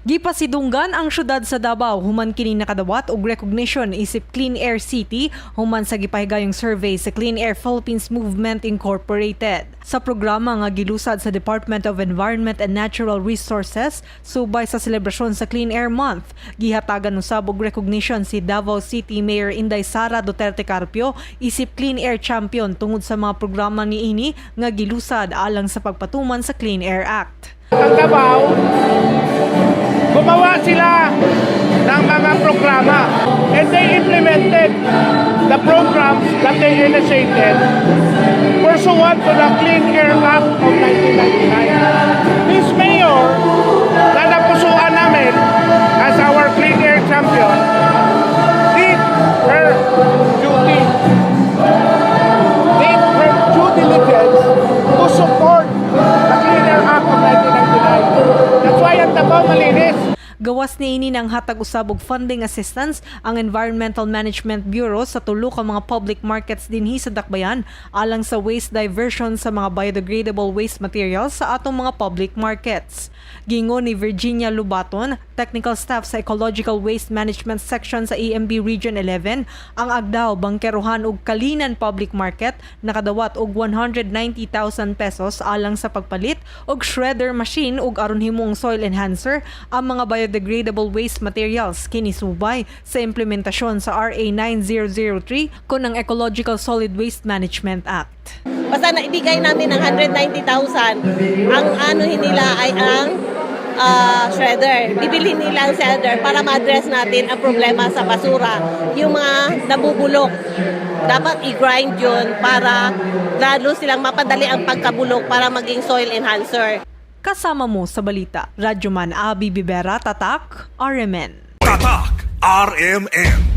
Gipasidunggan ang syudad sa Davao human kini nakadawat og recognition isip Clean Air City human sa gipahigayong survey sa Clean Air Philippines Movement Incorporated. Sa programa nga gilusad sa Department of Environment and Natural Resources subay sa selebrasyon sa Clean Air Month, gihatagan usab og recognition si Davao City Mayor Inday Sara Duterte Carpio isip Clean Air Champion tungod sa mga programa niini nga gilusad alang sa pagpatuman sa Clean Air Act. Ang Davao, gumawa sila ng mga programa and they implemented the programs that they initiated pursuant to the Clean Air Act of 1999. This mayor na napusuan namin as our Clean Air Champion did her duty, did her due diligence to support the Clean Air Act of 1999. That's why ang Davao malinis. Gawas niini, nanghatag usab og funding assistance ang Environmental Management Bureau sa tulo ka mga public markets dinhi sa Dakbayan alang sa waste diversion sa mga biodegradable waste materials sa atong mga public markets. Giingon ni Virginia Lubaton, technical staff sa Ecological Waste Management Section sa EMB Region 11, ang Agdao, Bangkerohan ug Calinan Public Market nakadawat og 190,000 pesos alang sa pagpalit og shredder machine ug aron himong soil enhancer ang mga biodegradable waste materials, kini subay sa implementasyon sa RA 9003 kon ang Ecological Solid Waste Management Act. Basta naibigay namin ng 190,000, ang ano nila ay ang shredder. Bibilhin nila ang shredder para ma-address natin ang problema sa basura. Yung mga nabubulok, dapat i-grind yun para lalo silang mapadali ang pagkabulok para maging soil enhancer. Kasama mo sa balita, Radyoman Abi Bibera, Tatak, RMN. Tatak RMN.